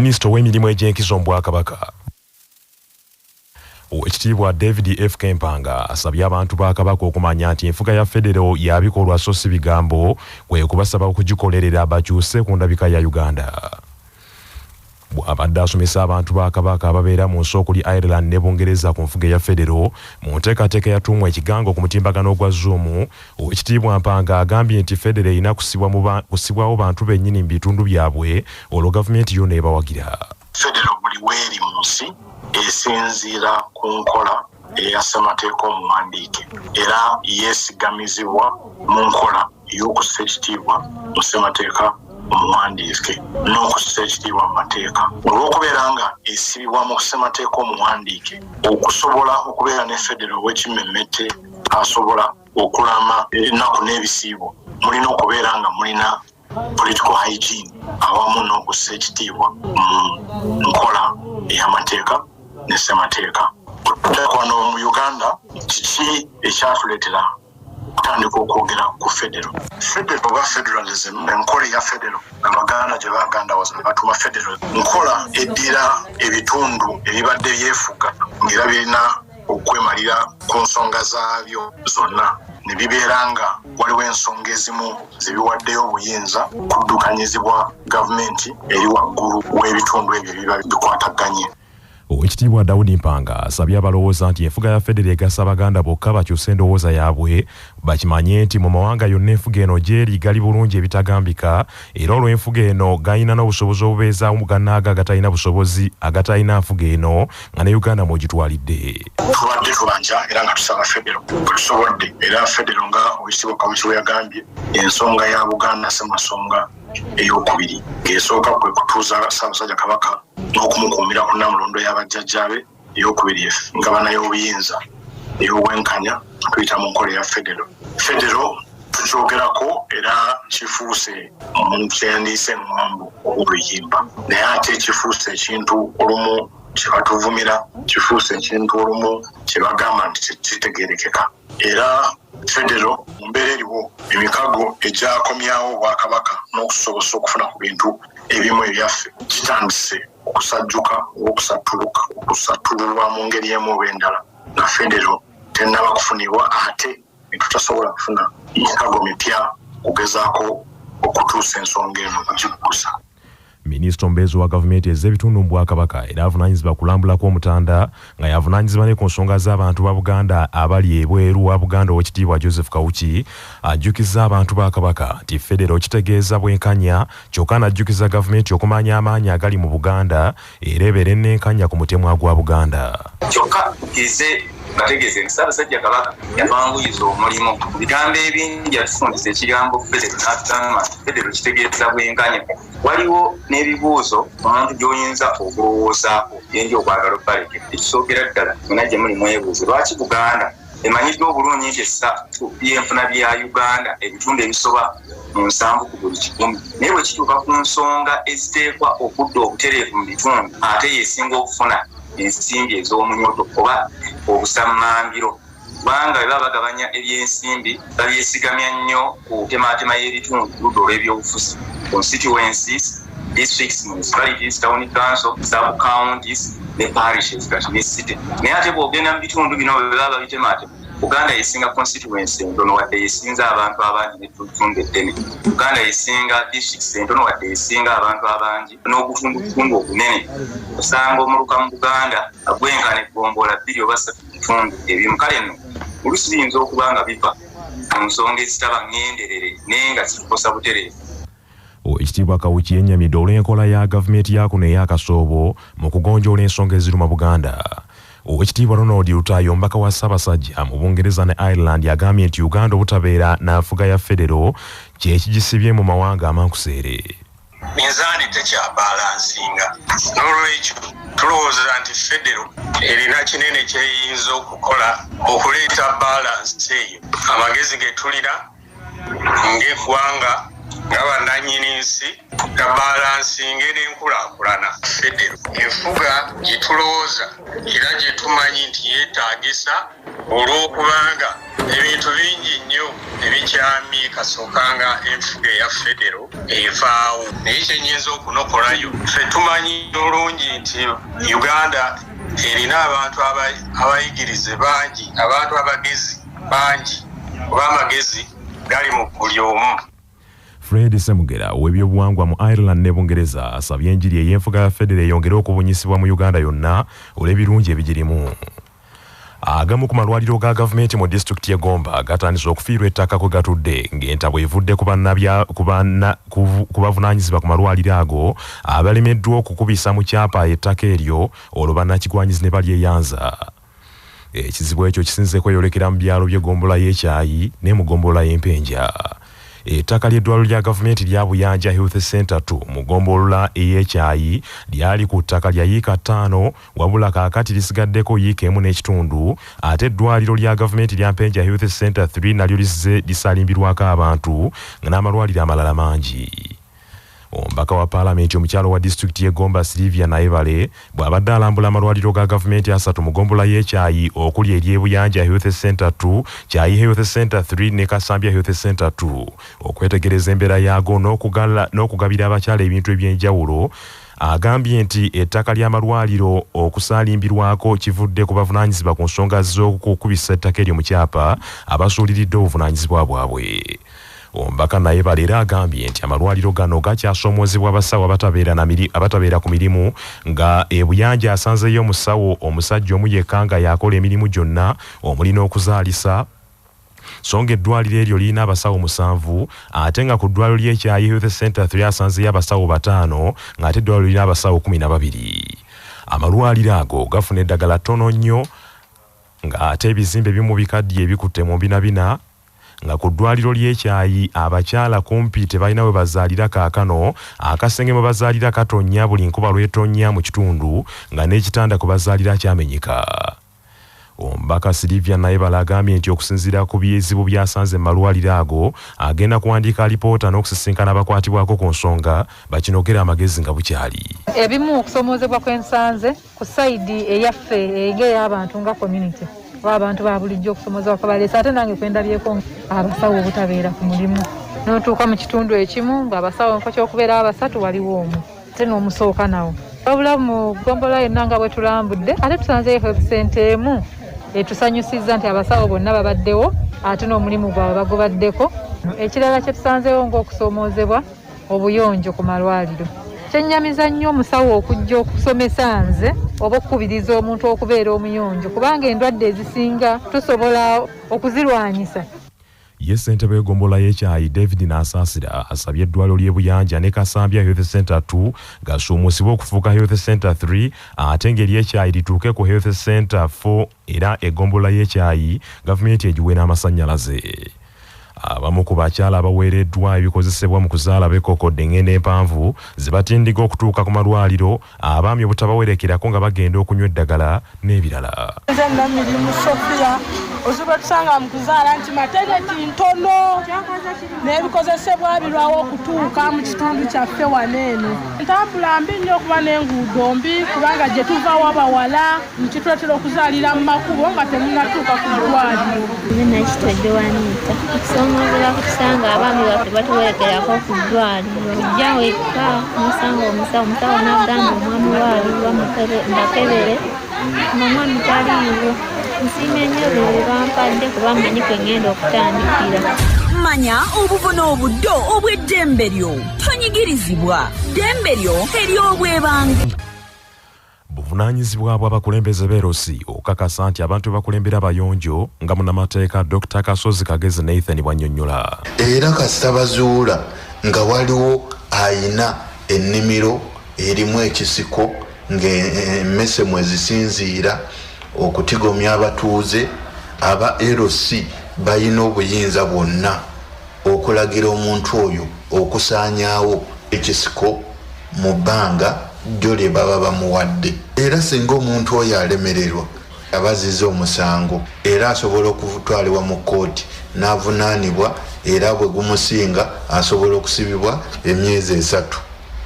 Minisita ow'emirimu egy'enkizo mu Bwakabaka, Oweekitiibwa David F. Mpanga, asabye abantu ba Kabaka okumanya nti enfuga ya federo ya bikolwa so si bigambo, kwe kubasaba okugikolerera bakyuse ku ndabika ya Uganda. Bw'abadde asomesa abantu ba Kabaka ababeera mu nsi okuli Ireland ne Bungereza ku nfuga eya federo mu nteekateeka eyatuumwa Ekigango ku mutimbagano ogwa Zoom, Oweekitiibwa Mpanga agambye nti federo erina kusibwawo bantu bennyini mu bitundu byabwe olwo gavumenti yo n'ebawagira. Federo buli weeri mu nsi esinziira ku nkola eya ssemateeka omuwandiike era yeesigamizibwa mu nkola ey'okussa ekitiibwa mu ssemateeka omuwandiike n'okussa ekitiibwa mu mateeka. Olw'okubeera nga esibibwa mu ssemateeka omuwandiike, okusobola okubeera ne federo ow'ekimmemmette asobola okulama ennaku n'ebisiibo, mulina okubeera nga mulina political hygiene awamu n'okussa ekitiibwa mu nkola ey'amateeka ne ssemateeka. Okuddako wano mu Uganda, kiki ekyatuleetera okutandika okwogera ku federo? Federo oba federalism, enkola eya federo Abaganda gye bagandawaza ne batuuma federo, nkola eddira ebitundu ebibadde byefuga ng'era birina okwemalira ku nsonga zaabyo zonna ne bibeera nga waliwo ensonga ezimu ze biwaddeyo obuyinza kuddukanyizibwa gavumenti eri waggulu w'ebitundu ebyo ebiba bikwataganye. Oweekitiibwa Daudi Mpanga asabye abalowooza nti enfuga ya Federo egasa Abaganda bokka bakyuse endowooza yaabwe bakimanye nti mu mawanga yonna enfuga eno gy'eri gali bulungi ebitagambika era olw'enfuga eno galina n'obusobozi obubeezaawo gannaago agatalina busobozi agatalina nfuga eno nga ne Uganda mw'ogitwalidde. Tubadde tubanja era nga tusaba Federo bwe tusobodde era Federo nga Oweekitiibwa Kawuki bwe yagambye ensonga ya Buganda Ssemasonga ey'okubiri ng'esooka kwe kutuuza Ssaabasajja Kabaka n'okumukuumira ku Nnamulondo ya bajjajjaabe, ey'okubiri engabana y'obuyinza ey'obwenkanya tuyita mu nkola eya Federo. Federo tukyogerako era kifuuse omuntu kyeyandiise eŋŋambo oba oluyimba, naye ate kifuuse ekintu olumu kye batuvumira, kifuuse ekintu olumu kye bagamba nti tekitegeerekeka. Era federo mu mbeera eriwo, emikago egyakomyawo Obwakabaka n'okusobozesa okufuna ku bintu ebimu ebyaffe gitandise okusajjuka oba okusattululwa mu ngeri emu oba endala nga federo tennaba kufunibwa, ate ne tutasobola kufuna mikago mipya kugezaako okutuusa ensonga eno okugiggusa. Minisita omubeezi owa gavumenti ez'ebitundu mu Bwakabaka era avunaanyizibwa kulambula kw'Omutanda nga y'avunaanyizibwa ne ku nsonga z'abantu ba Buganda abali ebweru wa Buganda Oweekitiibwa Joseph Kawuki ajjukizza abantu ba Kabaka nti Federo kitegeeza bwenkanya kyokka n'ajjukiza gavumenti okumanya amaanyi agali mu Buganda era ebeere n'enkanya ku mutemwa gwa Buganda. Kyokka tukkirize bategeeze nti Ssaabasajja Kabaka yatwanguyiza omulimu. Mu bigambo ebingi yatufundisa ekigambo Federo n'atugamba nti Federo kitegeeza bwenkanya. Waliwo n'ebibuuzo omuntu gy'oyinza okulowoozaako bye nja okwagala okubalekera. Ekisookera ddala mwena gye muli mwebuuze lwaki Buganda emanyiddwa obulungi nti essa ku byenfuna bya Uganda ebitundu ebisoba mu 70 ku buli kikumi naye bwe kituuka ku nsonga eziteekwa okudda obutereevu mu bitundu ate y'esinga okufuna ensimbi ez'omunyoto oba obusammambiro kubanga bwe baba bagabanya ebyensimbi babyesigamya nnyo ku ntemaatema y'ebitundu ku ludda olw'ebyobufuzi, constituencies, districts, municipalities, town council, sub counties ne parishes kati ne city. Naye ate bw'ogenda mu bitundu bino bwe baba babitemaatema, Buganda yesinga constituency entono wadde yesinza abantu abangi n'ettundu eddene. Buganda yesinga districts entono wadde yesinga abantu abangi n'ogutundutundu ogunene. Osanga omuluka mu Buganda gwenkana eggombolola bbiri oba ssatu mu bitundu ebimu. Kale nno oluusi biyinza okuba nga biva ku nsonga ezitaba ŋŋenderere naye nga zitukosa butereevu. Oweekitiibwa Kawuki yennyamidde olw'enkola ya gavumenti ya kuno ey'akasoobo mu kugonjoola ensonga eziruma Buganda. Oweekitiibwa Ronald Lutaaya omubaka wa Ssaabasajja mu Bungereza ne Ireland agambye nti Uganda obutabeera na nfuga ya Federo kye kigisibye mu mawanga amankuseere. Minzaani tekyabalansinga, n'olwekyo tulowooza nti Federo erina kinene ky'eyinza okukola okuleeta balansi eyo. Amagezi ge tulina ng'eggwanga nga bannannyini nsi gabalansinge n'enkulaakulana. Federo enfuga gye tulowooza era gye tumanyi nti yeetaagisa olw'okubanga ebintu bingi nnyo Ebikyamye kasookanga enfuga eya federo evaawo. Naye kyenyinza okunokolayo, ffe tumanyi bulungi nti Uganda erina abantu abayigirize bangi, abantu abagezi bangi, oba amagezi gali mu buli omu. Fred Semugera ow'ebyobuwangwa mu Ireland ne Bungereza asabye enjiri ey'enfuga ya federo eyongere okubunyisibwa mu Uganda yonna olw'ebirungi ebigirimu. Agamu ku malwaliro ga gavumenti mu disitulikiti y'e Gomba gatandise okufiirwa ettaka kwe gatudde ng'entabwe evudde ku bavunaanyizibwa ku malwaliro ago abalemeddwa okukubisa mu kyapa ettaka eryo olwo bannakigwanyizi ne balyeyanza. Ekizibu ekyo kisinze kweyolekera mu byalo by'eggombolola y'Ekyayi ne mu ggombolola y'Empenja. Ettaka ly'eddwaliro lya gavumenti lya Buyanja Health Center 2 mu ggombolola ey'Ekyayi lyali ku ttaka lya yiika 5 wabula kaakati lisigaddeko yiika 1 n'ekitundu, ate eddwaliro lya gavumenti lya Mpenja Health Center 3 nalyo lizze lisalimbirwako abantu nga n'amalwaliro amalala mangi. Omubaka wa Paalamenti omukyalo wa disitulikiti y'e Gomba Sylvia Naebale bw'abadde alambula amalwaliro ga gavumenti 3 mu ggombolola y'Ekyayi okuli ery'e Buyanja Health Center 2, Kyayi Health Center 3 ne Kasambya Health Center 2 okwetegereza embeera yaago n'okugabira abakyala ebintu eby'enjawulo, agambye nti ettaka ly'amalwaliro okusaalimbirwako kivudde ku bavunaanyizibwa ku nsonga z'okukubisa ettaka eryo mu kyapa abasuuliridde obuvunaanyizibwa bwabwe. Omubaka Naebale era agambye nti amalwaliro gano gakyasoomoozebwa abasawo abatabeera ku mirimu, nga e Buyanja asanzeeyo omusawo omusajja omu yekka nga y'akola emirimu gyonna omuli n'okuzaalisa, so ng'eddwaliro eryo lirina abasawo 7, ate nga ku ddwaliro ly'Ekyayi Health Center 3 asanzeeyo abasawo 5, ng'ate eddwaliro lirina abasawo 12. Amalwaliro ago gafuna eddagala ttono nnyo, ng'ate ebizimbe bimu bikaddiye ebikutte mu mbinabina, nga ku ddwaliro ly'Ekyayi abakyala kumpi tebalina we bazaalira kaakano, akasenge mwe bazaalira katonnya buli nkuba lw'etonnya mu kitundu, nga n'ekitanda kwe bazaalira kyamenyeka. Omubaka Sylvia Naebale agambye nti okusinziira ku bizibu by'asanze mu malwaliro ago, agenda kuwandiika alipoota n'okusisinkana abakwatibwako ku nsonga bakinogere amagezi nga bukyali. Ebimu okusoomoozebwa kwe nsanze ku sayidi eyaffe ng'ey'abantu nga community oba abantu ba bulijjo okusoomoozebwa kwe baleese, ate nange kwe ndabyeko abasawo obutabeera ku mulimu. N'otuuka mu kitundu ekimu ng'abasawo mu kifo ky'okubeera abasatu waliwo omu, ate n'omusooka nawo. Wabula mu ggombolola yonna nga bwe tulambudde, ate tusanzeeyo health center emu etusanyusizza nti abasawo bonna babaddewo ate n'omulimu gwabwe bagubaddeko. Ekirala kye tusanzeewo ng'okusoomoozebwa obuyonjo ku malwaliro. Kyennyamiza nnyo omusawo okujja okusomesa nze oba okukubiriza omuntu okubeera omuyonjo, kubanga endwadde ezisinga tusobola okuzirwanyisa. Ye ssentebe w'eggombolola y'Ekyayi David Nasaasira asabye eddwaliro ly'e Buyanja ne Kasambya Health Center 2 gasuumuusibwe okufuuka Health Center 3, ate ng'ery'Ekyayi lituuke ku Health Center 4, era eggombolola y'Ekyayi gavumenti egiwe n'amasannyalaze. Abamu ku bakyala abaweereddwa ebikozesebwa mu kuzaala beekokodde engendo empanvu ze batindiga okutuuka ku malwaliro, abaami obutabawerekerako nga bagenda okunywa eddagala n'ebirala. Nze Namirimu Sophia, obuzibu bwe tusanga mu kuzaala nti maternity ntono n'ebikozesebwa birwawo okutuuka mu kitundu kyaffe wano eno. Entambula mbi nnyo okuba n'enguudo mbi, kubanga gye tuva wabawala nkituleetera okuzaalira mu makubo nga temunnatuuka ku ddwaliro. Nze Nakitedde Wanita. Okusoomoozebwa kutusanga abaami baffe batuwerekerako ku ddwaliro. Ojja wekka n'osanga omusawo, omusawo n'agamba omwami we aliwa mbakebere, ng'omwami taliiwo. Nsiima ennyo bye bampadde kuba mmanyi kwe ŋŋenda okutandikira. Manya obuvo n'obuddo obw'eddembe lyo. Tonyigirizibwa. Ddembe lyo ery'obwebange. Buvunaanyizibwa bw'abakulembeze b'erosi okukakasa nti abantu be bakulembera bayonjo, nga munnamateeka Dr. Kasozi Kagezi Nathan bw'annyonnyola. Era kasita bazuula nga waliwo ayina ennimiro erimu ekisiko ng'emmese mwe zisinziira okutigomya abatuuze, aba LC balina obuyinza bwonna okulagira omuntu oyo okusaanyaawo ekisiko mu bbanga ddyo lye baba bamuwadde. Era singa omuntu oyo alemererwa, aba azizza omusango era asobola okutwalibwa mu kkooti n'avunaanibwa, era bwe gumusinga asobola okusibibwa emyezi 3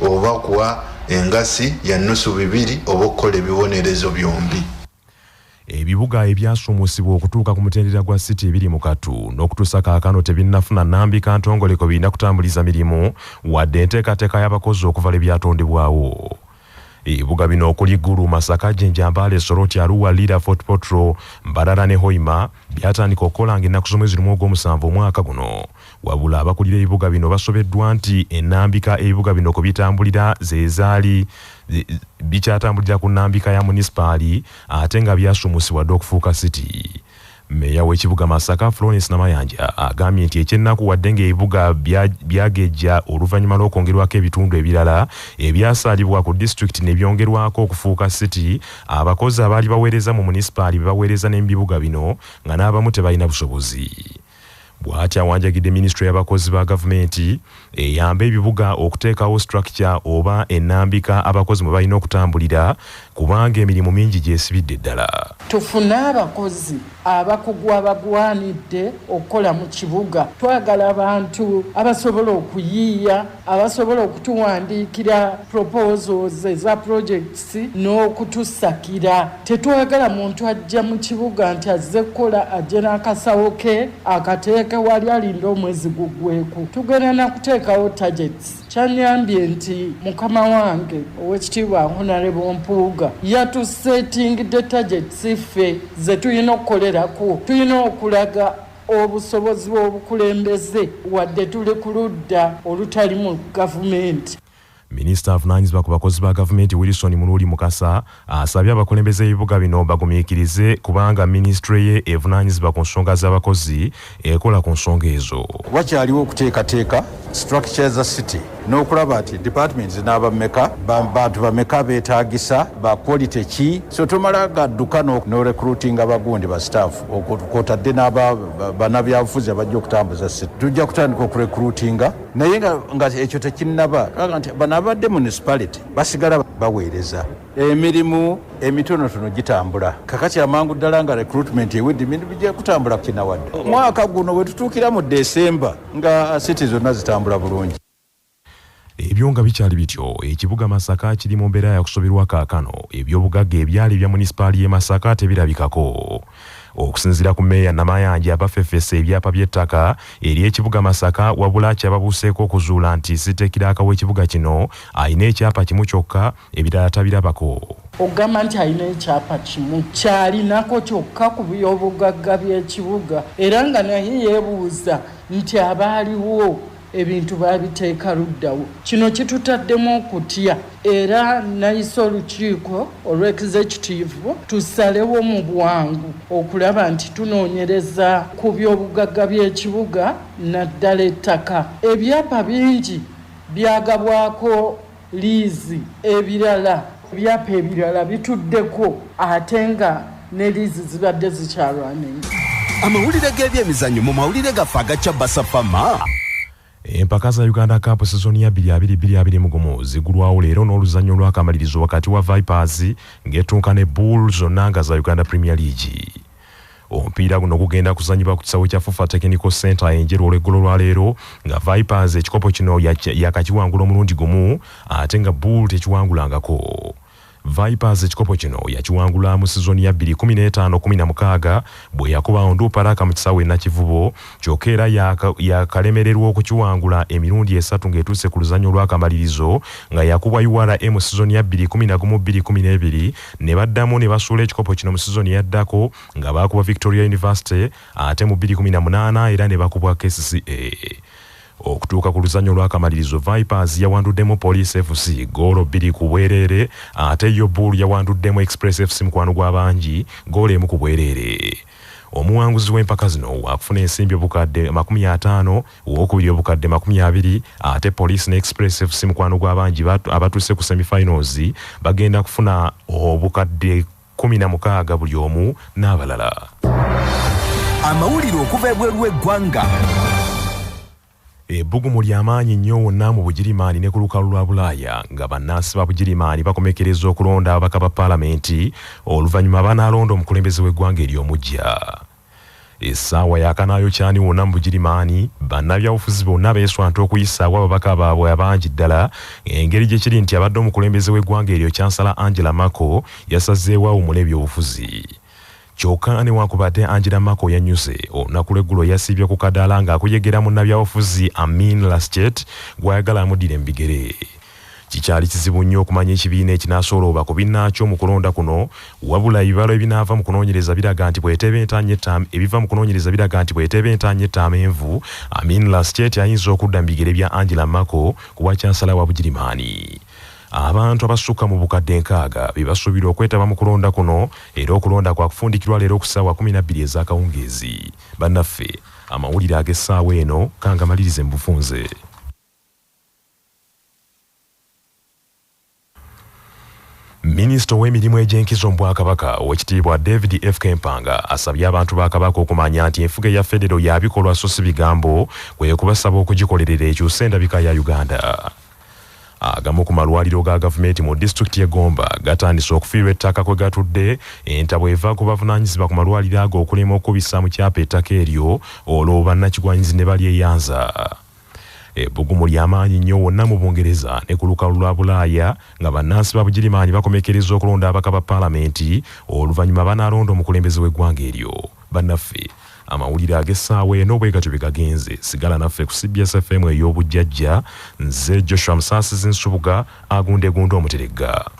oba okuwa engasi ya 2.5 oba okukola ebibonerezo byombi. Ebibuga ebyasuumusibwa okutuuka ku mutendera gwa city ebiri mu kattu n'okutuusa kaakano tebinnafuna nnambika ntongole kwe birina kutambuliza mirimu wadde enteekateeka y'abakozi okuva lwe byatondebwawo. Ebibuga bino okuli Gulu, Masaka, Jinja, Mbale, Soroti, Arua, Lira, Fort Portal, Mbarara ne Hoima byatandika okukola ng'ennaku z'omwezi lumu Ogwomusanvu omwaka guno. Wabula abakulira ebibuga bino basobeddwa nti ennambika ebibuga bino kwe bitambulira ze zaali bikyatambulira ku nnambika ya munisipaali ate nga byasuumusibwa dda okufuuka city. Mmeeya w'ekibuga Masaka, Florence Namayanja agambye nti eky'ennaku wadde ng'ebibuga byagejja oluvannyuma lw'okwongerwako ebitundu ebirala ebyasaalibwa ku disitulikiti ne byongerwako okufuuka city, abakozi abaali baweereza mu munisipaali be baweereza ne mu bibuga bino nga n'abamu tebalina busobozi. Bw'atyo awanjagidde minisitule y'abakozi ba gavumenti eyambe ebibuga okuteekawo structure oba ennambika abakozi mwe balina okutambulira kubanga emirimu mingi gyesibidde ddala. Tufune abakozi abakugu abagwanidde okukola mu kibuga. Twagala abantu abasobola okuyiiya, abasobola okutuwandiikira proposals eza projects n'okutusakira. Tetwagala muntu ajja mu kibuga nti azze kukola ajje n'akasawo ke akateeke wali alinde omwezi guggweeko. Tugenda na kuteekawo targets. Kyannyambye nti mukama wange Owekitiibwa Honarebo Mpuuga yatusetingidde targets ffe ze tulina okukolerako. Tulina okulaga obusobozi bw'obukulembeze wadde tuli ku ludda olutali mu gavumenti. Minisita avunaanyizibwa ku bakozi ba gavumenti Wilson Muluuli Mukasa asabye abakulembeze b'ebibuga bino bagumiikirize kubanga minisitule ye evunaanyizibwa ku nsonga z'abakozi ekola ku nsonga ezo. Wakyaliwo okuteekateeka structure za city n'okulaba nti departments zinaaba mmeka, bantu bameka abeetaagisa, ba quality ki, so tomala gadduka n'orecruitinga bagundi ba staff kw'otadde n'aba bannabyabufuzi abajja okutambuza city. Tujja kutandika okurecruitinga naye nga ekyo tekinnaba, nti bano abadde municipality basigala baweereza. Emirimu emitonotono gitambula kakati amangu ddala nga recruitment ewedde ebintu bijja kutambula kinawadde. Omwaka guno wetutuukira mu December nga city zonna zitambula bulungi. Ebyo nga bikyali bityo, ekibuga Masaka kiri mu mbeera yakusoberwa kaakano eby'obugagga ebyali ebya munisipaali y'e Masaka tebirabikako. Okusinziira ku Meeya Namayanja bafeffese ebyapa by'ettaka ery'ekibuga Masaka wabula kyababuuseeko okuzuula nti ssiteekiraaka w'ekibuga kino alina ekyapa kimu kyokka ebirala tabirabako. Okugamba nti alina ekyapa kimu ky'alinako kyokka ku by'obugagga by'ekibuga era nga naye yeebuuza nti abaaliwo ebintu baabiteeka luddawo. Kino kitutaddemu okutya era nayise olukiiko olw'Executive tusalewo mu bwangu okulaba nti tunoonyereza ku by'obugagga by'ekibuga naddala ettaka. Ebyapa bingi byagabwako liizi ebirala ebyapa ebirala bituddeko ate nga ne liizi zibadde zikyalwaninga. Amawulire g'ebyemizannyo mu mawulire gaffe aga Cabasa Fama. Empaka za Uganda Cup sizoni ya 2021 zigulwawo leero n'oluzannya olw'akamalirizo wakati wa Vipers ng'ettunka ne Bull zonna nga za Uganda Premier League. Omupiira guno gugenda kuzannyibwa ku kisaawe kya FUFA Technical Centre e Njeru olw'eggulo lwa leero nga Vipers ekikopo kino yakakiwangula omulundi gumu ate nga Bull tekiwangulangako. Vipers ekikopo kino yakiwangula mu sizoni ya 2015-16 bwe yakuba Onduparaka mu kisaawe e Nakivubo kyokka era yakalemererwa okukiwangula emirundi esatu ng'etuuse ku luzannya olw'akamalirizo nga yakubwa URA mu sizoni ya 2011-2012 ne baddamu ne basuula ekikopo kino mu sizoni eyaddako nga baakuba Victoria University ate mu 2018 era ne bakubwa KCCA. Okutuuka ku luzannya olw'akamalirizo, Vipers yawanduddemu Police FC ggoolo bbiri ku bwereere ate yo Bull yawanduddemu Express FC mukwano gw'abangi ggoolo emu ku bwereere. Omuwanguzi w'empaka zino waakufuna ensimbi obukadde 50, owookubiri obukadde 20 ate Police ne Express FC mukwano gw'abangi abatuuse ku semi-finals bagenda kufuna obukadde 16 buli omu n'abalala. Amawulire okuva ebweru w'eggwanga. Ebbugumu lya maanyi nnyo wonna mu Bugirimaani ne ku lukalu lwa Bulaaya nga bannansi ba Bugirimaani bakomekkereza okulonda ababaka ba Palamenti oluvannyuma banaalonda omukulembeze w'eggwanga eryo omuggya. Essaawa yakanaayo kyani wonna mu Bugirimaani, bannabyabufuzi bonna beeswanta okuyisaawo ababaka baabwe abangi ddala engeri gye kiri nti abadde omukulembeze w'eggwanga eryo Chancellor Angela Merkel yasazeewo awummule ebyobufuzi. Kyokka newankubadde Angela Merkel yannyuse, olunaku lw'eggulo yasiibye ku kadaala ng'akuyegera munnabyabufuzi Armin Laschet gw'ayagala amuddire mu bigere. Kikyali kizibu nnyo okumanya ekibiina ekinaasolooba ku binnaakyo mu kulonda kuno wabula ebibalo ebinaava mu kunoonyereza biraga nti bw'eteeba entaanya ettaano ebiva mu kunoonyereza biraga nti bw'eteeba entaanya ettaano envu, Armin Laschet ayinza okudda mu bigere bya Angela Merkel ku bwa Cansala wa Bugirimaani. Abantu abasukka mu bukadde 60 be basuubirwa okwetaba mu kulonda kuno era okulonda kwakufundikirwa leero ku ssaawa 12 ez'akawungeezi. Bannaffe, amawulire ag'essaawa eno kangamalirize mu bufunze. Minisita ow'emirimu egy'enkizo mu Bwakabaka, Oweekitiibwa David FK Mpanga asabye abantu ba Kabaka okumanya nti enfuga eya Federo ya bikolwa so si bigambo, kwe kubasaba okugikolerera ekyuse endabika ya Uganda. Agamu ku malwaliro ga gavumenti mu disitulikiti y'e Gomba gatandise okufiirwa ettaka kwe gatudde, entabwe eva ku bavunaanyizibwa ku malwaliro ago okulema okukubisa mu kyapa ettaka eryo olwo bannakigwanyizi ne balyeyanza. Ebbugumu lya maanyi nnyo wonna mu Bungereza ne ku lukalu lwa Bulaaya nga bannansi ba Bugirimaani bakomekkereza okulonda ababaka ba Palamenti oluvannyuma banaalonda omukulembeze w'eggwanga eryo. Bannaffe, amawulire ag'essaawa eno bwe gatyo bwe gagenze. Sigala naffe ku cbs FM ey'obujjajja. Nze Joshua Musaasizi Nsubuga, agundegunda omuteregga.